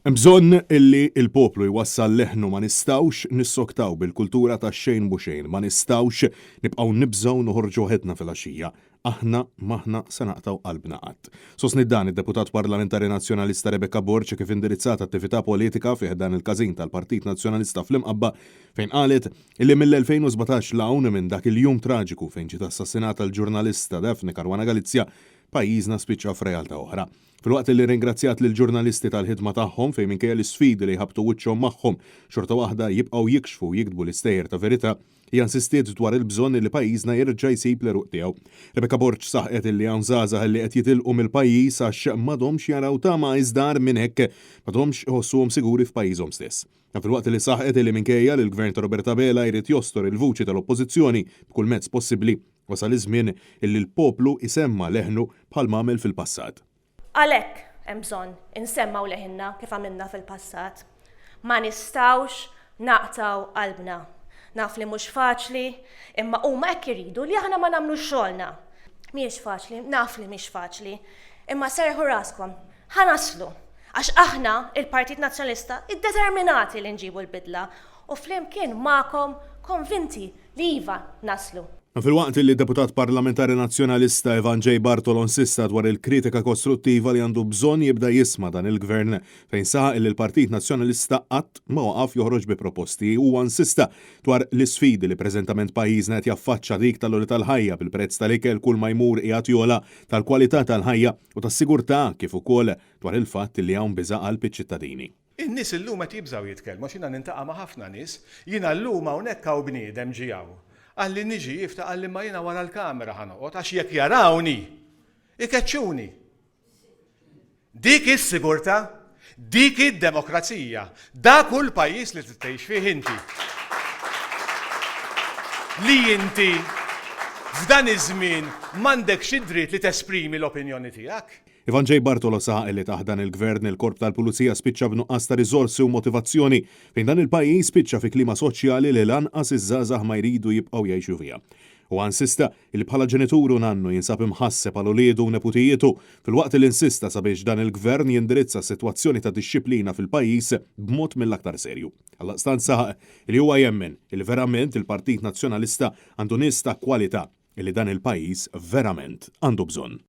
Hemm bżonn illi l-poplu jwassal leħnu ma nistgħux nissoktaw bil-kultura ta' xejn mhu xejn, ma nistgħux nibqgħu nibżgħu noħorġu waħedna filgħaxija. Aħna m'aħna se naqtgħu qalbna qatt. Sostniet dan id-Deputat Parlamentari Nazzjonalista Rebecca Borg kif indirizzat attività politika fi ħdan il-każin tal-Partit Nazzjonalista fl-Imqabba fejn qalet illi mill-2017 'l hawn minn dak il-jum traġiku fejn ġiet assassinata l-ġurnalista Daphne Caruana Galizia pajjiżna spiċċa f'realtà oħra. Filwaqt li rringrazzjat lill-ġurnalisti tal-ħidma tagħhom fejn minkejja l-isfidi li jħabbtu wiċċhom magħhom xorta waħda jibqgħu jikxfu u jiktbu l-istejjer ta' verità, hija insistiet dwar il-bżonn li pajjiżna jerġa' jsib l-għeruq tiegħu. Rebecca Borg saħqet li hawn żgħażagħ li qed jitilqu mill-pajjiż għax m'għadhomx jaraw tama iżda agħar minn hekk m'għadhomx iħossuhom siguri f'pajjiżhom stess. Dan filwaqt li saħqet li minkejja li l-Gvern ta' Robert Abela jrid jostor il-vuċi tal-Oppożizzjoni b'kull mezz possibbli, wasal iż-żmien illi l-poplu jsemma' leħnu bħal m'għamel fil-passat. Għalhekk hemm bżonn insemmgħu leħinna kif għamilna fil-passat. Ma nistgħux naqtgħu qalbna. Naf li mhux faċli, imma huma hekk iridu li aħna ma nagħmlux xogħolna. Mhijiex faċli, naf li mhix faċli, imma serrħu raskom, ħa naslu. Għax aħna, il-Partit Nazzjonalista, iddeterminati li nġibu l-bidla u flimkien magħkom konvinti li iva naslu. Filwaqt li d-Deputat Parlamentari Nazzjonalista Evan J. Bartolo insista dwar il-kritika kostruttiva li għandu bżonn jibda jisma' dan il-Gvern fejn saħaq li l-Partit Nazzjonalista qatt ma waqaf joħroġ bi proposti. Huwa insista dwar l-isfidi li preżentament pajjiżna qed jaffaċċa dik tal-għoli tal-ħajja bil-prezz tal-ikel kull ma jmur qiegħed jogħla, tal-kwalità tal-ħajja u tas-sigurtà kif ukoll dwar il-fatt li hawn biża' qalb iċ-ċittadini. In-nies illum qed jibżgħu jitkellmu għax jiena niltaqa' ma' ħafna nies. Jiena llum hawnhekk hawn bniedem ġie hawn. Qalli niġi jifta' qalli imma jiena wara l-kamera ħa noqgħod għax jekk jarawni, ikeċċuni. Dik hi s-sigurtà, dik hi d-demokrazija, dak hu l-pajjiż li trid tgħix fih inti. Li inti f'dan iż-żmien m'għandekx id-dritt li tesprimi l-opinjoni tiegħek. Ivan J. Bartolo saħaq li taħt dan il-Gvern il-Korp tal-Pulizija spiċċa b'nuqqas ta' riżorsi u motivazzjoni fejn dan il-pajjiż spiċċa fi klima soċjali li lanqas iż-żgħażagħ ma jridu jibqgħu jgħixu fiha. Huwa insista li bħala ġenitur u nannu jinsab imħasseb għal uliedu u neputijietu filwaqt li insista sabiex dan il-Gvern jindirizza s-sitwazzjoni ta' dixxiplina fil-pajjiż b'mod mill-aktar serju. Għaldaqstant saħaq li huwa jemmen li verament il-Partit Nazzjonalista għandu nies ta' kwalità li dan il-pajjiż verament għandu bżonn.